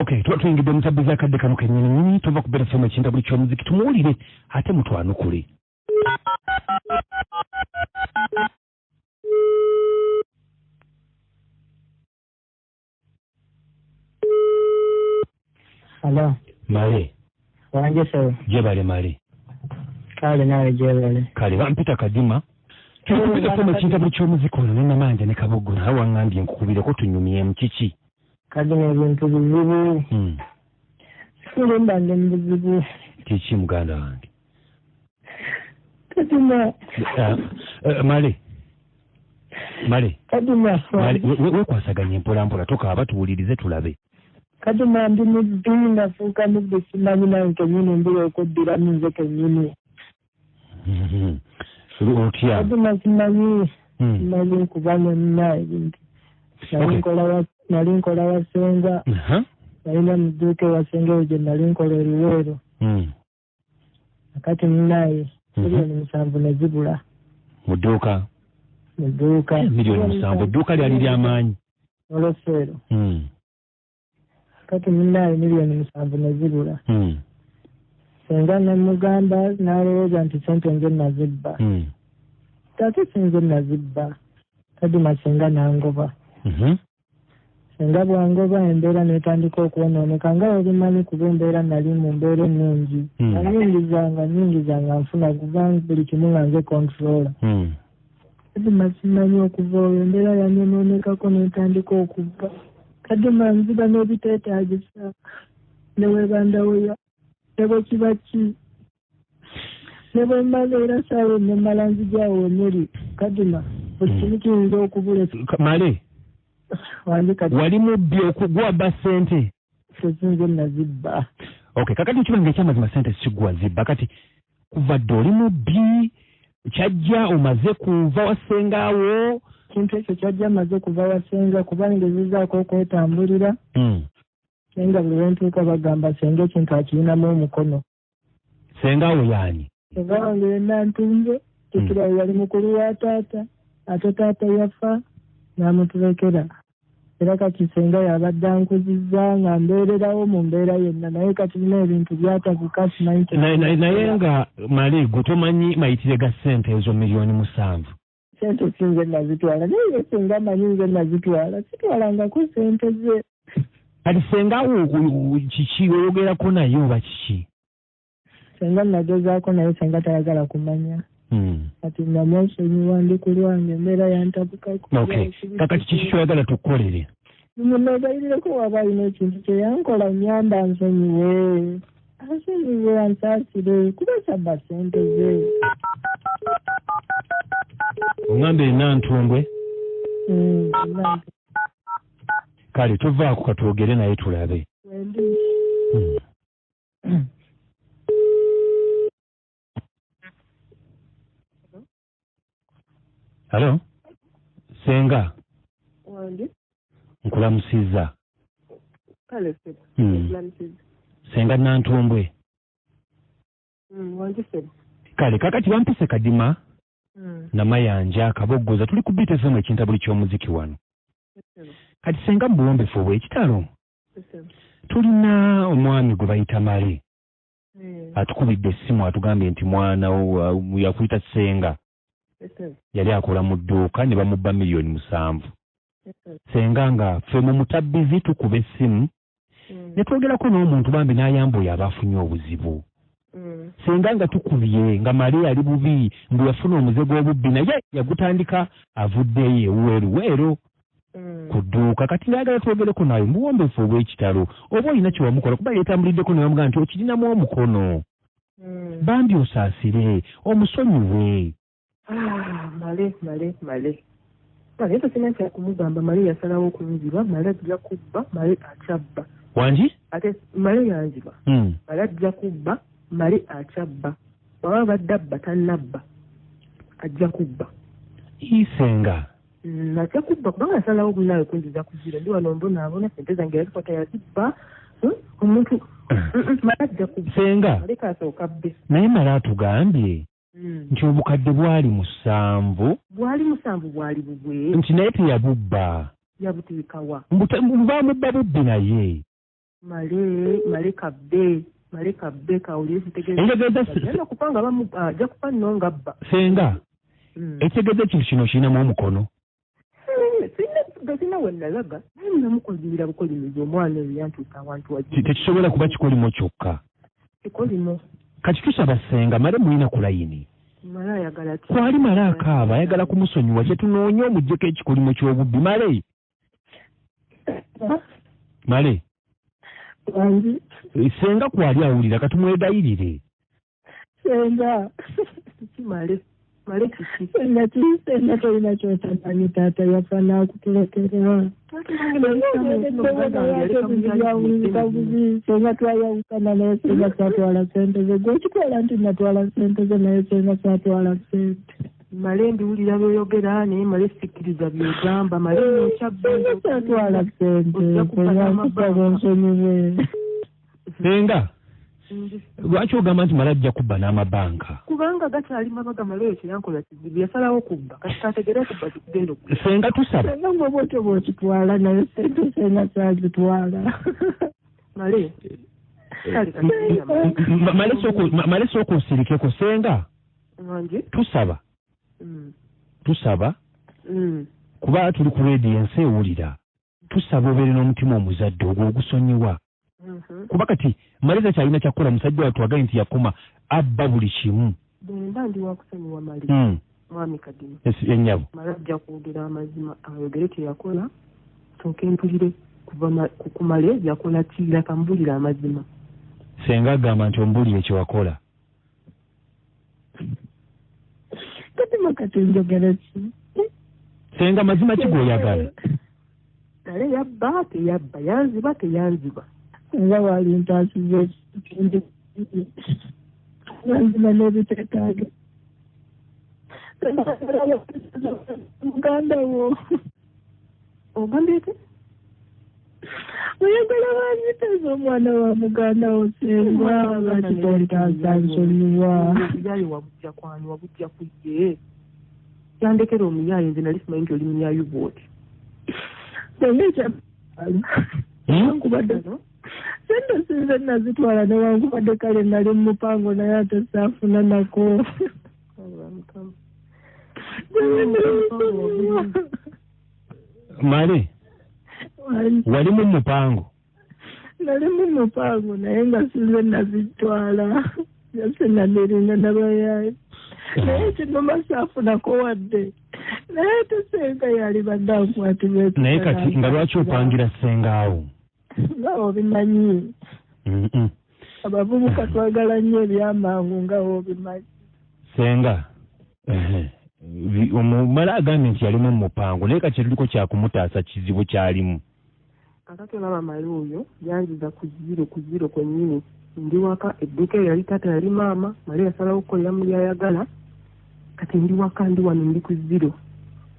Okay, tuba tuyingidde mu tabbi z'akadde kano kennyini nnyini, tuva ku Better FM ekintabuli ky'omuziki, tumuwulire ate mutwanukule. Alo. Male. Wange sebo. Jebale Male. Kale nawe jebale. Kale bampita Kadima. Tukubira ku ekintabuli ky'omuziki ono ne Namanja ne Kabogo nawe waŋŋambye nkukubireko tunyumyemu kiki? Kadima ebintu bizibu. Sirimba ndi mu buzibu. Kiki muganda wange? Kadima. Male. Male. Kadima. Male, weekwasaganye mpola mpola tokaaba tuwulirize tulabe. Kadima ndi mubbi nafuuka mubbi simanyi nange kennyini mbula okuddiramu nze kennyini. Otya? Kadima simanyi. Simanyi kuba nonna ebintu. Nali nkola wasenga. Nalina mu dduuka ewasenga eyo gye nali nkola eruweero. Kati munnaye 7,000,000 ne zibula. Mu dduuka? Mu dduuka. 7,000,000 edduuka lyali ly'amaanyi. Olwoseero. Kati munnaye 7,000,000 ne zibula. Senga ne mugamba n'alowooza nti ssente nze nazibba. Ate si nze nazibba. Kadima senga n'angoba. Senga bw'angoba embeera n'etandika okwonooneka nga bw'obimanyi kuba embeera nali mu mbeera ennungi. Nnyingizanga nfuna kuba buli kimu nga nze controller. Kadima simanyi okuva olwo embeera yanyonoonekako n'etandika okubba. Kadima nziba n'ebiteetaagisa ne weebandaweya ne bwe kiba ki. Ne bwe mmala era ssaawa ne mmala nzigyawo we muli. Kadima buli kimu kiyinza okubula. Male. Wali mubbi okugwaba ssente. Nze nazibba. Okay, kakati kiba ekyamazima ssente sigwa zibba kati kuva dda oli mubbi kyajja omaze kuva wasengaawo. Kintu ekyo kyajja maze kuva wasenga kuba ngezezaako okwetambulira. Naye nga buli lwe ntuuka bagamba senga ekintu akirinamu omukono. Sengaawo y'ani? Senga wange yenna ntunze, jjukira yali mukulu wa taata, ate taata yafa n'amutulekera. Era kati senga yabadde ankuzizza nga mbeererawo mu mbeera yonna naye kati nina ebintu byatabuka simanyi. Naye nga Male gwe tomanyi mayitire ga ssente ezo 7,000,000. Ssente si nze nazitwala naye senga manyi nze nazitwala sitwalangako ssente ze. Kati senga kiki oyogerako naye oba kiki? Senga nagezaako naye senga tayagala kumanya. Kati namwesonyiwa ndi ku lwange embeera yantabukako. Okay. Kakati kiki ky'oyagala tukukolere? Muneegayirireko waba alina ekintu kye yankola nnyamba ansonyiwe. Ansonyiwe ansaasire kuba sabba ssente ze. Oŋŋambe Nantumbwe? Kale tovaako katwogere naye tulabe. Halo? Senga. Wange. Nkulamusizza. Kale sebo. Nkulamusizza. Senga Nantumbwe. Wange sebo. Kale kakati wampise Kadima. Namayanja Kabogoza tuli ku Beat FM ekintabuli ky'omuziki wano. Kati senga mu buwombeefu obw'ekitalo. Tulina omwami gwe bayita Male. Atukubidde essimu atugambye nti mwana yakuyita Senga. Yali akola mu dduuka ne bamubba 7,000,000. Senga nga ffe mu mutabbizi tukuba essimu ne twogerako n'omuntu bambi n'ayamba oyo aba afunye obuzibu. Senga nga tukubye nga Male ali bubi mbu yafuna omuze gw'obubbi naye yagutandika avuddeyo ewuweeruweeru ku dduuka. Kati njagala twogereko nawe mu buwombeefu obw'ekitalo oba olina kye wamukola kuba yeetambuliddeko ne bamugamba nti okirinamu omukono. Bambi osaasire omusonyiwe. Male. Male tosina kya kumugamba. Male yasalawo okunziba, Male ajja kubba, Male akyabba. Wangi? Ate Male yanziba. Male ajja kubba, Male akyabba. Bw'aba badde abba tannabba, ajja kubba. Isenga. Ajja kubba kubanga yasalawo munaawe kunziza ku zero. Ndi wano mbonaabona ssente zange yazikwata yazibba. Omuntu Male ajja kubba. Senga. Male kasooka abbe. Naye Male atugambye nti obukadde bwali 7. Bwali 7 bwali bubwe. Nti naye teyabubba. Yabuteekawa. Mbu bamubba bubbi naye. Male kabbe kawulire kitegeeza kupanga bamu ajja kupa nno nga bba. Senga ekitegeeza ekintu kino kirinamu omukono. Sina we nalaga naye namukolimira bukolimizi omwana oyo yantuuka awantu wajja. Tekisobola kuba kikolimo kyokka. Kikolimo. Kati tusaba Senga Male mulina ku layini. Male ayagala ki? Kwali Male akaaba ayagala kumusonyiwa kye tunoonya omuggyeko ekikolimo ky'obubbi. Male. Male. Senga kwali awulira katumwegayirire. Senga. Kiki Male? Male kiki? Senga tolina ky'otamanyi taata yafa n'akutulekera. Senga twayawukana naye senga saatwala ssente ze. Gwe okitwala nti natwala ssente ze naye senga saatwala ssente. Male ndiwulira by'oyogera naye Male sikkiriza by'ogamba. Male nokyabba. Senga saatwala ssente. Senga nkusaba onsonyiwe. Senga lwaki ogamba nti Male ajja kubba n'amabanka? Kubanga gakyali mabaga Male oyo kyeyankola kizibu yasalawo kubba kati kategere okubba kigenda okubba. Senga tusaba. Senga gwe bw'otyo bw'okitwala naye sente senga saazitwala. Male. Male sooka osirikeko Senga. Tusaba. Tusaba. Kuba tuli ku rediyo ensi ewulira. Tusaba obeere n'omutima omuzadde ogwo ogusonyiwa. Kuba kati Male takyalina kyakukola musajja wattu agambye nti yakoma abba buli kimu. Bwe ndi wakusonyiwa Male. Mwami Kadima. Ennyabo. Male ajja kwogera amazima ayogere kye yakola nsooke mpulire kuva ku Male yakola ki leka mbulire amazima. Senga agamba nti ombulire kye wakola. Kadima kati njogere ki? Senga mazima ki g'oyagala? Male yabba teyabba yanziba teyanziba. Nga wali ntaasiza ekintu yanzima n'ebiteetaaga. Muganda wo. Ogambye ki? Oyagala banziteeza omwana wa muganda wo Senga lwaki tontaasa nsonyiwa. Omuyaaye wabujja kwani wabujja ku ye. Yandekera omuyaaye nze nali simanyi nti oli muyaayu bw'oti. Senga ekya newankubadde sente sinze nazitwala newankubadde kale nali mu mupango naye ate saafuna nako. Male wali mu mupango? Nali mu mupango naye nga sinze nazitwala yasenaneringa nabayaye naye kinoma saafunako wadde naye ate Senga yali badde ankwatibwa. Naye kati nga lwaki opangira Senga awo? Nga obimanyi. Abavubuka twagala nnyo ebyamangu nga obimanyi. Senga Male agambye nti yalimu mupango naye kati tuliko kyakumutaasa kizibu kyalimu. Kakati olaba Male oyo yanziza ku ziro kwennyini. Ndi waka edduuka eyo yali taata yali maama. Male yasalawo okukolera mu by'ayagala. Kati ndi waka ndi wano ndi ku ziro.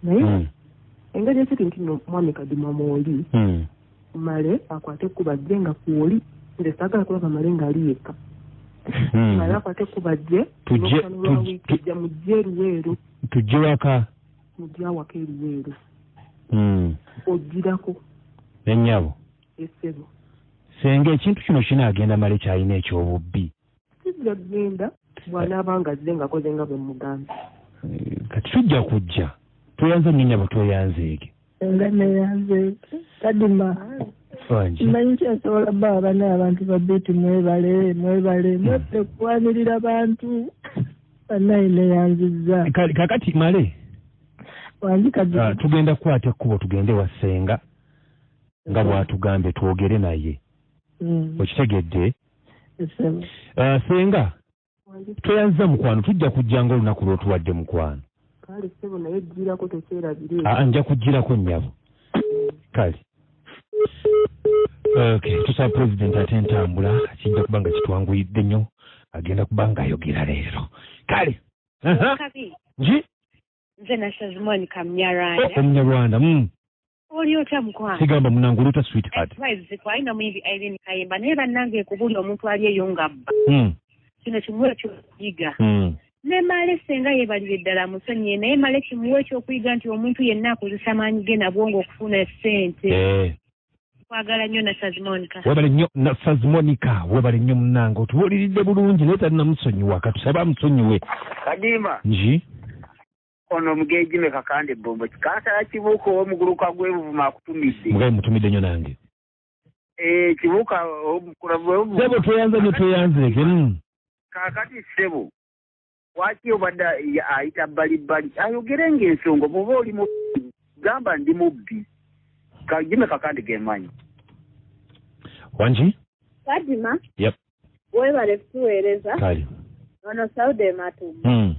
Naye engeri ekiri nti nno mwami Kadima mwoli. Male akwate ekkubo ajje nga kwoli. Nze saagala kulaba Male ng'ali yekka. Male akwate ekkubo ajje tujja mujje Luweero. Tujje waka? Mujje awaka e Luweero. Ojjirako. Ennyabo. Essebo. Senga ekintu kino kinaagenda Male kyalina eky'obubbi. Kijja kugenda bw'anaaba ng'azze ng'akoze nga bwe mugambye. Kati tujja kujja. Tweyanze nnyo nnyabo tweyanzeege. Senga neyanzeege. Kadima. Mmanyi kyasobola bba abana abantu ba Beat mwebale mwebale mwebale kuwanirira bantu. Bannaye neyanzizza. Kakati Male. Wangi Kadima. Tugenda kukwata ekkubo tugende wa Senga nga bw'atugambye twogere naye. Okitegedde? Senga tweyanziza mukwano tujja kujja ng'olunaku lw'otuwadde mukwano. Kale ssebo naye jjirako tokyerabire. Nja kujjirako nnyabo. Kale. Okay, tusaba president ate entambula kijja kuba nga kitwanguyidde nnyo agenda kuba nga ayogera leero. Kale. Nji? Nze Nasazimwani Kamnyarwanda. Omunyarwanda. Oli otya mukwano? Sigamba munange oli otya sweetheart? Alina muyimbi Irene Kayemba naye bannange kubuli omuntu ali eyo ng'abba. Kino kimuwe ekyokuyiga. Ne Male Senga yeebalire ddala musonyiye naye Male kimuwe ekyokuyiga nti omuntu yenna akozesa maanyi ge nabwongo okufuna ssente. Nkwagala nnyo Nasazi Monica. Webale nnyo Nasazi Monica, webale nnyo munnange, otubuuliridde bulungi naye talinamusonyiwa, katusaba amusonyiwe. Kadima. Nji. Ono mugejime Kakande Bombo kikansala Kibuuka ow'omuguluka gw'Ebuvuma akutumidde. Mugaye mutumidde nnyo nange. Kibuuka Ssebo tweyanze nnyo tweyanzeeke. Kaakati ssebo waki obadde ayita bbalibbali ayogere ng'ensonga bw'oba oli mubbi gamba ndi mubbi. Kajime Kakande gemanyi. Wangi? Kadima. Yep. Webale kutuweereza. Kale. Ono Saude Matugu.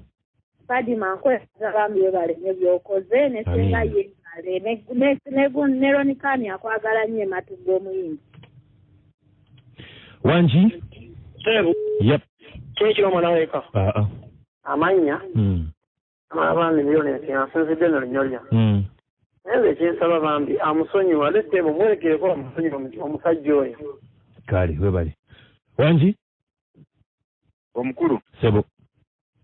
Kadima nkwebaza bambi webale nnyo by'okoze ne ssenga yeebale ne Ronikani akwagala nnyo Matugu omuyimbi. Wangi? Ssebo. Yep. Kyekiro mwana weka. Amannya. Abaana miliyoni nsinzidde no lunyolya. Naye kyensaba bambi amusonyiwe ate mumwerekereko amusonyiwe omusajja oyo. Kale webale. Wangi? Omukulu. Ssebo.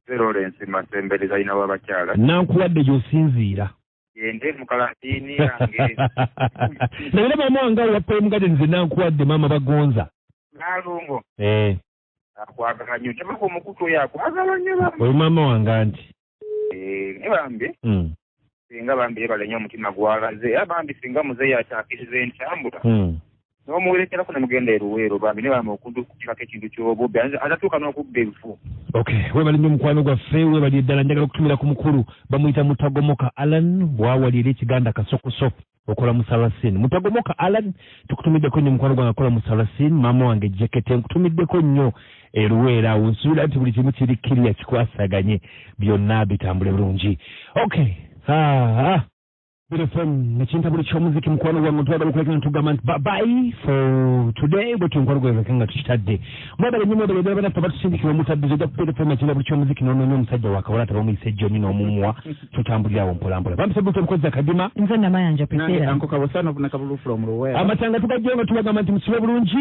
Lawrence Masembereza alina w'abakyala. Nankuwadde gy'osinziira. Gende mu kalantiini yange. Naye maama wange awo wa Prime Gardens nankuwadde maama bagonza. Nalongo. Akwagala nnyo. Temako omukutu oyo akwagala nnyo bambi. Oyo maama wange anti. Ne bambi. Singa bambi yeebale nnyo omutima gwalaze. Era bambi singa muzeeyi akyakiriza entambula. N'omuwerekerako ne mugenda e Luweero bambi ne bambi okutikako ekintu ky'obubbi atatuuka n'okubba ebifo. Okay, webale nnyo mukwano gwaffe, webale ddala. Njagala okutumira ku mukulu bamuyita Mutagomoka Alan bwawali era ekiganda Kasokoso okola mu Saracen. Mutagomoka Alan tukutumiddeko nnyo mukwano gwange akola mu Saracen, maama wange Jekete nkutumiddeko nnyo e Luweero awo. Nsuubira nti buli kimu kiri kirya kikwasaganye byonna bitambule bulungi. Okay, BFM ekintabuli ky'omuziki mukwano gwange twagala okuleka tugamba nti bye for today bwe tunkwano gwange nga tukitadde. Mwebale nnyo mwebale ddala bannaffe abatusindikira omutaddizo ojja ku BFM ekintabuli ky'omuziki n'onoonya omusajja wakawala tabamuyise John n'omumwa tutambulira awo mpola mpola. Bambi Sebbuto Omukozzi Kadima. Nze Namayanja Priscilla. Nange Anko Kabosano Bunakabulu from Luweero. Amatanga tugajjayo nga tubagamba nti musibe bulungi.